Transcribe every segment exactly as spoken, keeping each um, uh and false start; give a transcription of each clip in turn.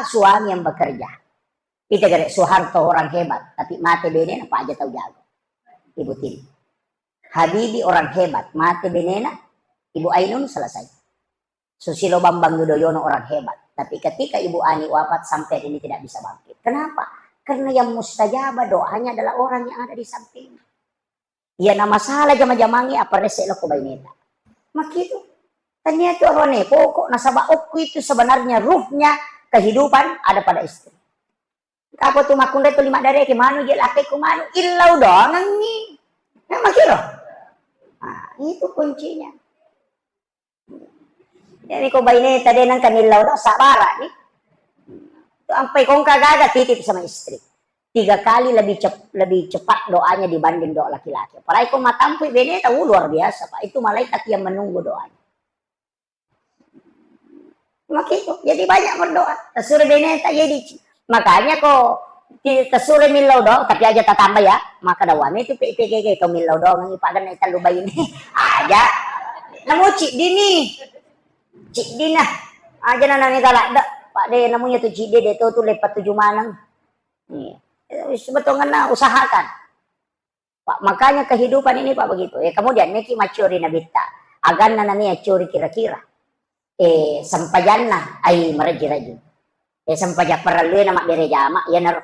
suami yang bekerja. Ita gare Soeharto orang hebat, tapi mate benena, Pak, aja tau jago. Ibu Tini. Habibie orang hebat, mate benena, Ibu Ainun, selesai. Susilo Bambang Yudhoyono orang hebat, tapi ketika Ibu Ani wafat sampai hari ini tidak bisa bangkit. Kenapa? Karena yang mustajabah doanya adalah orang yang ada di sampingnya. Iya, na masalah jama-jamangnge, apa rese lo ko baineta. Makitu. Tanya itu arone pokok nasaba okku itu sebenarnya ruhnya kehidupan ada pada istri. Kapo tu makkunrai tu lima dareke manu je lakekku manu illau doangengngi. Nah, makiro. Nah, itu kuncinya. Jadi ko baineta de nengka nillau do sabara ni. Tu ampai kongka gaga titip sama istri. Tiga kali lebih cep-, lebih cepat doanya dibanding doa laki-laki. Apalagi ko matampui beneta, uh, luar biasa, Pak. Itu malaikat yang menunggu doanya. Makitu. Jadi banyak berdoa. Tasure beneta jadi. Makanya ko ti-, tasure millau doang, tapi aja tatambah ya. Maka dawame itu P P G G to millau doang, ngi pagan tellu baine. Aja. Namu ciddi ni. Ciddi nah. Aja nana mega ladde. Pak de namunya tu ciddi de to tu lepat tuju maneng. Iya. Sebetulnya usahakan. Pak, makanya kehidupan ini, Pak, begitu. Ya, kemudian meki maccuri nabitta. Aganna nami accuri kira-kira. Eh, sempajanna ai maraji-raji. Eh, sempaja parellue na mabbere jama, ya naro.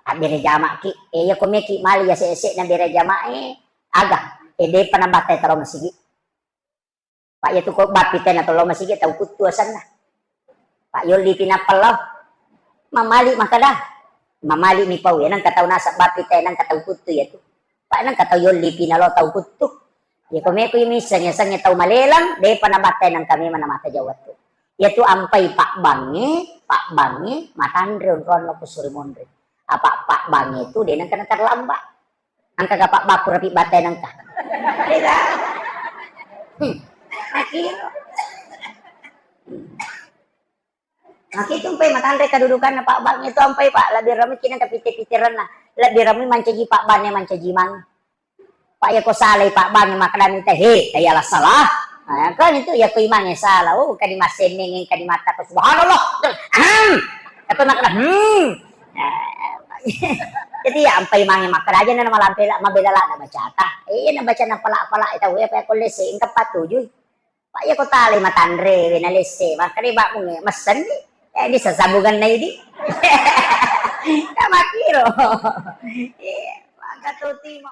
Abbere jama ki. Eh, ya ko meki mali ya sese na bere jama, eh, aga. Eh, depa nabatai taro masigi. Pak, iya tu ko bappi tena tollo masigi tau kuttu asenna. Pak, yolli pi nappa lao. Mamali makkeda. Mamali mi pau, ya nengka tau naseng bappi tena nengka tau kuttu ya tu. Pak, nengka tau yolli pi nalo tau kuttu. Ya ko meko misseng, ya sengnge tau maleleng, depa nabattai nengka memang namata jawat tu. Ya tu ampai pabbangnge, pabbangnge, matanre onronna kusuri monri. Apa pabbangnge tu de nengka terlambat. Engka ga pabbakku rapi batai nengka. Beda. Hmm. Makiro. Hmm. Makiro ampai matanre kedudukanna Pak Bang itu ampai Pak, lebbi ramai kina ke pite-piteranna. Lebbi ramai mancaji Pak Bang mancaji mang. Pak ya ko salai Pak Bang makkeda minta he, tayala salah. Nah, kan itu ya ko imangnge salah. Oh, kadi massenneng, kadi matta ko subhanallah. Hmm. Tapi makkeda hmm. Jadi ya ampai mange makkeda aja na malampe la mabela la na bacata. Eh, na baca na pala-pala tau ya pa ko lesse engka patujui. Pak ya ko tale matanre we na lesse makkeda ba munge messenni. Eh, di sasabungan na idi. Ya makiro. Eh, maka tu timo.